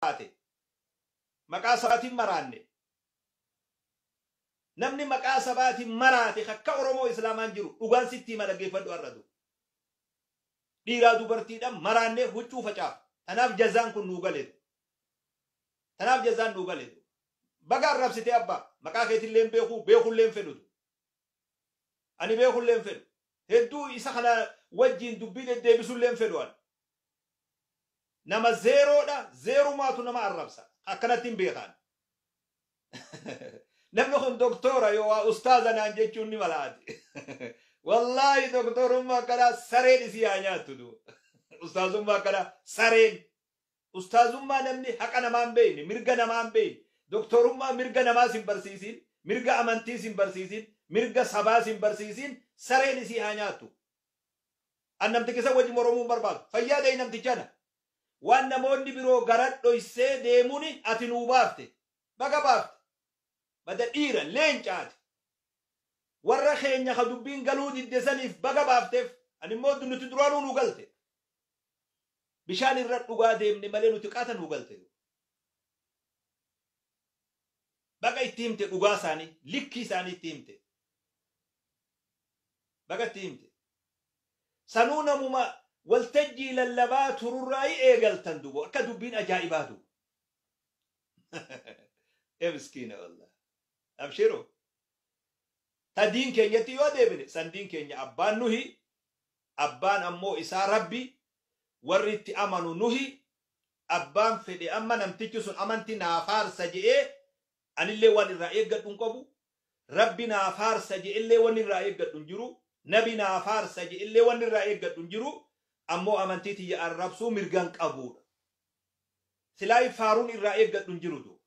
Maraate. Maqaa sabaatiin maraanne. Namni maqaa sabaatiin maraate akka Oromoo Islaamaan jiru dhugaan sitti hima, dhaggeeffadhu har'atu. Dhiiraa dubartiidhaan maraannee huccuu facaaf. Tanaaf jazaan kun nuu galeetu. Tanaaf jazaan nuu galeetu. Baga arrabsitee abbaa, maqaa keetillee hin beeku, beekullee hin fedhutu. Ani beekullee hin fedhu. Hedduu isa kana wajjin dubbii deddeebisullee hin fedhu ani. Nama zeeroodha, zeerumaatu nama arrabsa. Akkanatti hin beekan. Namni kun doktora yoo waa ustaaza naan jechuun ni malaati. Wallaahi, doktorummaa akkanaa sareen isii haa nyaattu du. Ustaazummaa akkanaa sareen. Ustaazummaa namni haqa namaa hin beekne, mirga namaa hin beekne. Doktorummaa mirga namaas hin barsiisin, mirga amantiis hin barsiisin, mirga sabaas hin barsiisin, sareen isii haa nyaattu. An namticha isa wajjin moromuu hin barbaadu. Fayyaa ta'e namtichana. Waan namoonni biroo gara dhoysee deemuun ati nuu baafte. Baga baafte. Bada dhiira leencaati. Warra keenya ka dubbiin galuu didde saniif baga baafteef. Ani immoo nuti duraanuu nu galte. Bishaan irra dhugaa deemne malee nuti qaata nu galte. Baga itti himte dhugaa isaanii, likkii isaanii itti himte. Baga itti himte. Sanuu namuma waltajjii lallabaa tururraa eegaltan dubo akka dubbiin ajaa'ibaa dubo. Ee miskiina wallah. Abshiru. Ta diin keenyatti yoo deebine, san diin keenya abbaan nuhi, abbaan ammoo isaa Rabbi, warri itti amanu nuhi. Abbaan fedhe amma namtichi sun amanti naa faarsa je'ee anillee waan irraa eeggadhu hin qabu. Rabbi naa faarsa je'ellee waan irraa eeggadhu hin jiru. Nabi naa faarsa je'ellee waan irraa eeggadhu hin jiru. Ammoo amantii tiyya arrabsuu mirgan qabuudha. Silaayi faaruun irraa eeggadhu hin jiru du.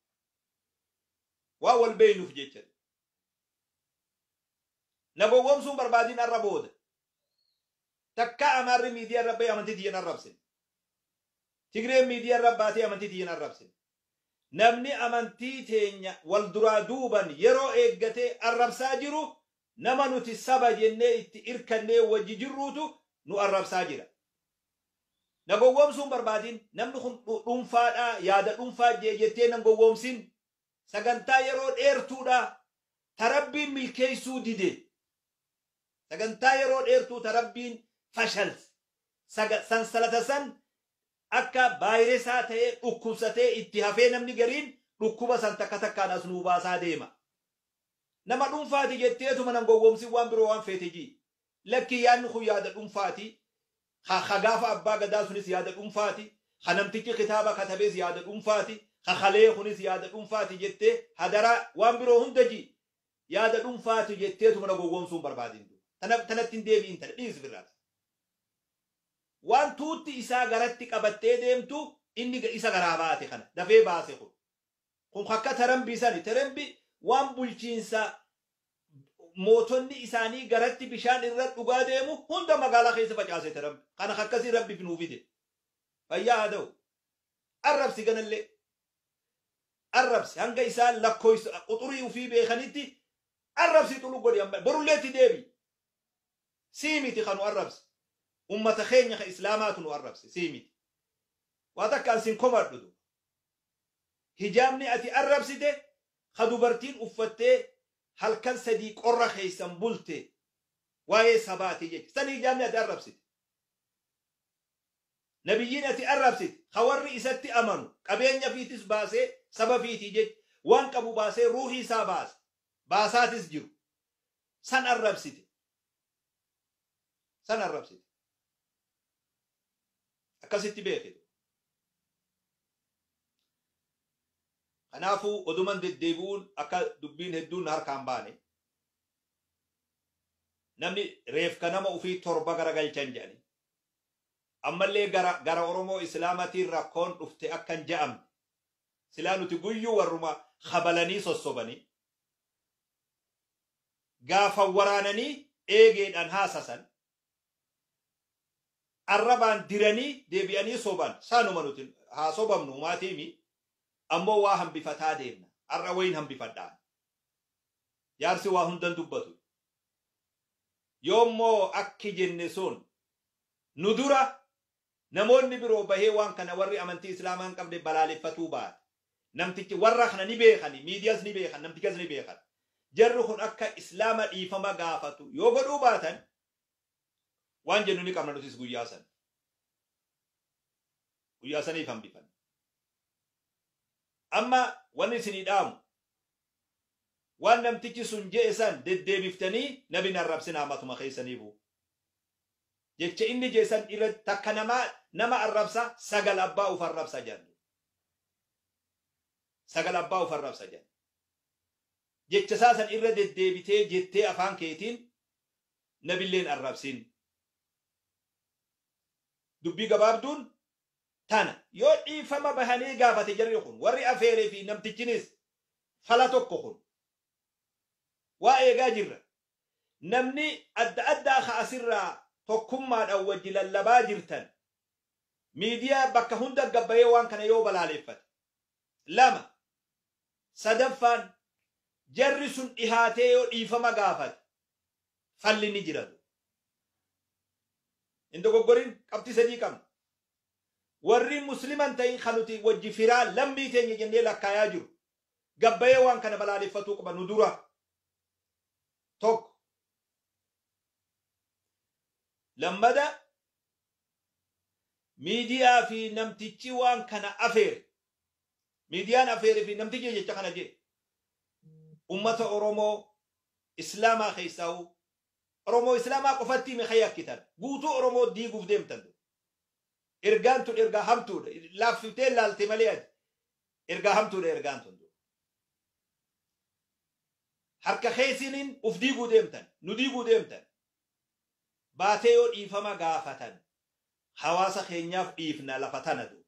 Waan wal beeynuuf jecha. Na gowwoomsuun barbaadin arra booda. Takka Amaarri miidiyaa irra bahee amantii tiyyan arrabsine. Tigreen miidiyaa irra baatee amantii tiyyan arrabsine. Namni amantii teenya wal duraa duuban yeroo eeggatee arrabsaa jiru nama nuti saba jennee itti irkannee wajji jirruutu nu arrabsaa jira. Na gowwoomsuun barbaadin. Namni kun dhuunfaadhaa, yaada dhuunfaa jee jettee nan gowwoomsin. Sagantaa yeroo dheertuudha ta Rabbiin milkeessuu dide. Sagantaa yeroo dheertuu ta Rabbiin fashalse. Sansalata san akka vaayiresaa ta'ee dhukkubsatee itti hafee namni gariin dhukkuba san takka takkaan as nuu baasaa deema. Nama dhuunfaati jetteetuma nan gowwoomsin, waan biroo waan feete jii. Lakkii, yaadni kun yaada dhuunfaati. Ha gaafa abbaa gadaa sunis yaada dhuunfaati. Ha namtichi kitaaba katabees yaada dhuunfaati. Ha kalee kunis yaada dhuunfaati jettee hadaraa waan biroo hunda jii. Yaada dhuunfaati jetteetuma na gowwoomsuun barbaadin. Tanatti hin deebi'in, tana dhiisi birraati. Waan tuutti isaa garatti qabattee deemtu inni isa garaa baate kana dafee baase kun. Kun akka tarambii sani, tarambi waan bulchiinsa mootonni isaanii garatti bishaan irra dhugaa deemu hunda magaalaa keessa facaase tarambi. Kana akkasii Rabbi nuu fide. Fayyaa haa ta'u. Arrabsi ganallee. Arrabsi hanga isaan lakkoofsa quxurii ofii beekanitti arrabsi, xulu godhi, amma borullee itti deebi. Sii miti kanu arrabsi. Ummata keenya ka Islaamaatu nu arrabse, sii miti. Waa takka an sin komadhu. Hijaabni ati arrabsite ka dubartiin uffattee halkan 3 qorra keessan bulte waa'ee sabaati jecha. San hijaabni ati arrabsite. Nabiyyiin ati arrabsite ka warri isatti amanu qabeenya fiitis baasee saba fiitii jecha waan qabu baasee ruuhii isaa baase. Baasaatis jiru. San arrabsite. San arrabsite. Akkasitti beekitu. Kanaafuu oduman deddeebi'uun akka dubbiin hedduun harkaan baane. Namni reefka nama ofii torba garagalchan jedhani. Ammallee gara Oromoo Islaamatiin rakkoon dhufte akka hin je'amne. Silaa nuti guyyuu warruma kabalanii sossobanii. Gaafa waraananii eegeedhaan haasasan. Arrabaan diranii deebi'anii soban. Saanuma nuti haa sobamnu maatiimi. Ammoo waa hambifataa deemna. Har'a wayin hambifadhaan. Jaarsi waa hundan dubbatu. Yoommoo akki jenne sun nu dura Namoonni biroo bahee waan kana warri amantii Islaamaa hin qabne balaaleffatuu baate. Namtichi warra kana ni beekani, miidiyaas ni beekan, namtichas ni beekan. Jarri kun akka Islaama dhiifama gaafatu yoo godhuu baatan waan jennu ni qabna nutis guyyaa san. Guyyaa saniif hambifan. Amma wanni isinii dhaamu, waan namtichi sun je'e san deddeebiftanii nabi arrabsinaa matuma keessaniifu. Jecha inni je'e san irra takka namaa nama arrabsa, sagal abbaa uf arrabsa jedhan. Sagal abbaa uf arrabsa jedhan. Jecha isaa san irra deddeebitee jettee afaan keetiin nabilleen arrabsin. Dubbii gabaabduun tana. Yoo dhiifama bahanii gaafate jarri kun, warri afeeree fi namtichinis, fala tokko kun. Waa eegaa jirra. Namni adda addaa ka asirraa tokkummaadhaan wajji lallabaa jirtan, miidiyaa bakka hunda gabbayee waan kana yoo balaaleffate. Lama. Sadaffaan, jarri sun dhihaatee yoo dhiifama gaafate, falli ni jira. Hin dogoggorin, qabxii sadii qabna. Warri musliman ta'in kan nuti wajji firaa lammii teenya jennee lakkaayaa jiru, gabbayee waan kana balaaleffatuu qaba nu dura. Tokko. Lammada, miidiyaa fi namtichi waan kana afeere. Miidiyaan afeere fi namtichi jecha kana jedhe. Ummata Oromoo Islaamaa keessaa'u, Oromoo Islaamaa qofatti hime yakkitan. Guutuu Oromoo diiguuf deemtan. Ergaan tun ergaa hamtuudha. Laaffiftee laalte malee ati. Ergaa hamtuudha ergaan tun. Harka keessiniin uf diiguu deemtan. Nu diiguu deemtan. Baatee yoo dhiifama gaafatan, hawaasa keenyaaf dhiifna lafa tanatu.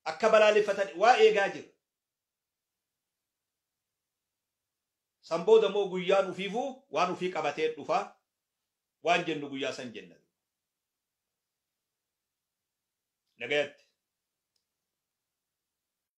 Akka balaaleffatan waa eegaa jira. San booda immoo guyyaan ufiifuu waan ufii qabatee dhufa, waan jennu guyyaa san jenna. Nagayatti.